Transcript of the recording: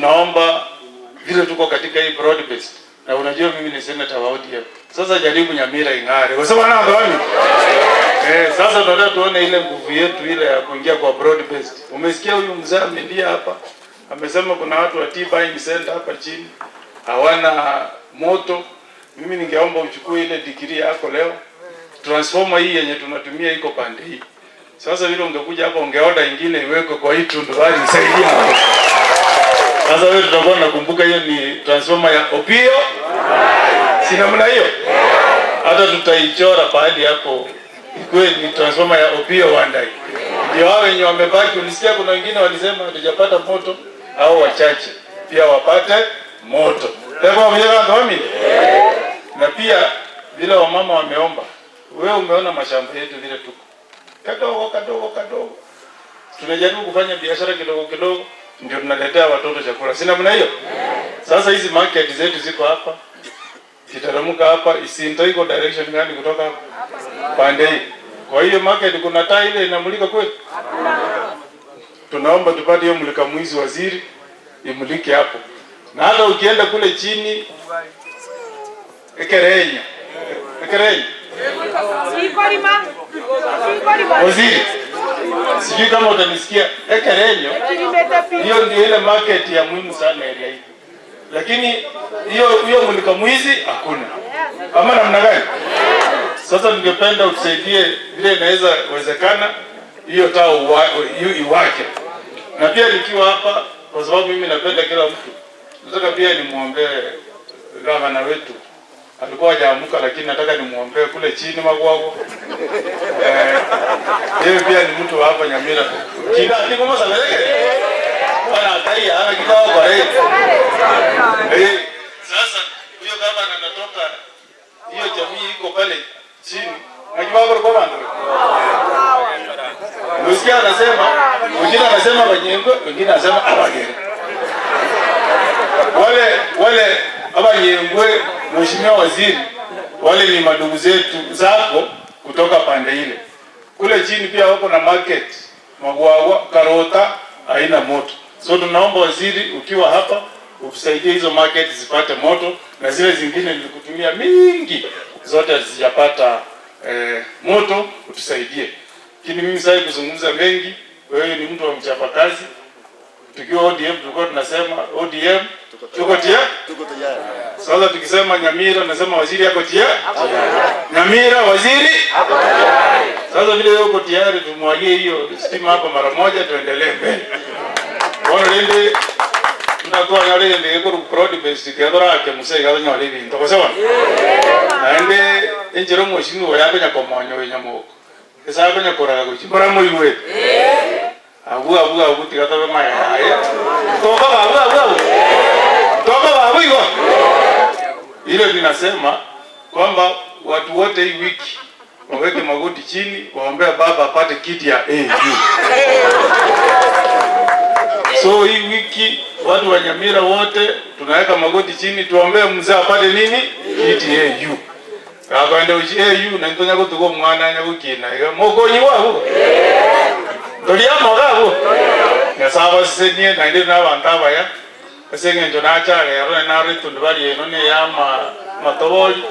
Tunaomba vile tuko katika hii broad based, na unajua mimi ni senator wa ODM. Sasa jaribu Nyamira ing'are. Kwa sababu na ndani. Sasa tunataka tuone ile nguvu yetu ile ya kuingia kwa broad based. Umesikia huyu mzee amelia hapa. Amesema kuna watu wa tea buying center hapa chini hawana moto. Mimi ningeomba uchukue ile degree yako leo. Transformer hii yenye tunatumia iko pande hii. Sasa vile ungekuja hapa ungeorder ingine iwekwe kwa hii tundubari isaidie hapo. Sasa wewe tutakuwa nakumbuka hiyo ni transformer ya Opiyo. Si namna hiyo? Hata tutaichora pahali hapo ikuwe ni transformer ya Opiyo Wandayi. Ndio hao wenye wamebaki, ulisikia kuna wengine walisema hatujapata moto, au wachache pia wapate moto. Na pia vile wamama wameomba, wewe umeona mashamba yetu vile tuko kadogo kadogo kadogo, tunajaribu kufanya biashara kidogo kidogo, ndio tunaletea watoto chakula, si namna hiyo? Sasa hizi market zetu ziko hapa, kiteremka hapa, Isinto iko direction gani kutoka hapa? Pande hii. Kwa hiyo market kuna taa ile inamulika kweli? Tunaomba tupate hiyo mulika mwizi, waziri, imulike hapo, na hata ukienda kule chini Ekerenya, Ekerenya waziri, sijui kama utanisikia. Ekerenyo hiyo ndio ile market ya muhimu sana area hii, lakini hiyo hiyo mulika mwizi hakuna, ama namna gani? Sasa ningependa utusaidie vile inaweza wezekana hiyo taa iwake. Na pia nikiwa hapa, kwa sababu mimi napenda kila mtu, nataka pia nimuombee gavana wetu. Alikuwa hajaamuka, lakini nataka nimuombee kule chini Magwago. Yeye pia ni mtu wa hapa Nyamira. Kinda ni kama sabeleke. Bwana atai ana kikao kwa yeye. Sasa huyo gavana anatoka hiyo jamii iko pale chini. Na kibao kwa bantu. Unasikia anasema, wengine anasema Banyengwe, wengine anasema Abagere. Wale Abanyengwe, Mheshimiwa Waziri, wale ni madugu zetu zako kutoka pande ile. Kule chini pia wako na market Magwagwa, Karota haina moto. So tunaomba waziri, ukiwa hapa utusaidie hizo market zipate moto, na zile zingine nilikutumia mingi zote hazijapata moto, utusaidie. Lakini mimi sasa kuzungumza mengi, wewe ni mtu wa mchapakazi. Tukiwa ODM tulikuwa tunasema ODM tuko tayari. Tuko tayari. Sasa tukisema Nyamira nasema waziri yako tayari. Nyamira waziri Sasa vile wewe uko tayari, tumwagie hiyo stima hapa mara moja, tuendelee mbele. Bono rende tunatoa nyore rende ko broad based kethora ke musei gatho nyore binto kosewa. Naende enchero mheshimiwa yakonya komonyo we nyamoko. Esa konya koraga gochi mbora moigwe. Abu abu abu tigatabe maya. Toka abu abu abu. Toka abu hiyo. Ile ninasema kwamba watu wote hii wiki waweke magoti chini, waombea baba apate kiti ya AU. So hii wiki watu wa Nyamira wote tunaweka magoti chini, tuombee mzee apate nini? Kiti AU. Kakwenda uchi AU na ntonya gutugo mwana nyagukina iga mokonyi wabo. Toria mogabo. Nyasaye basesenie na inde n'abantu abaya ase eng'encho nacha rero nare tundubari eno ne ya matobori.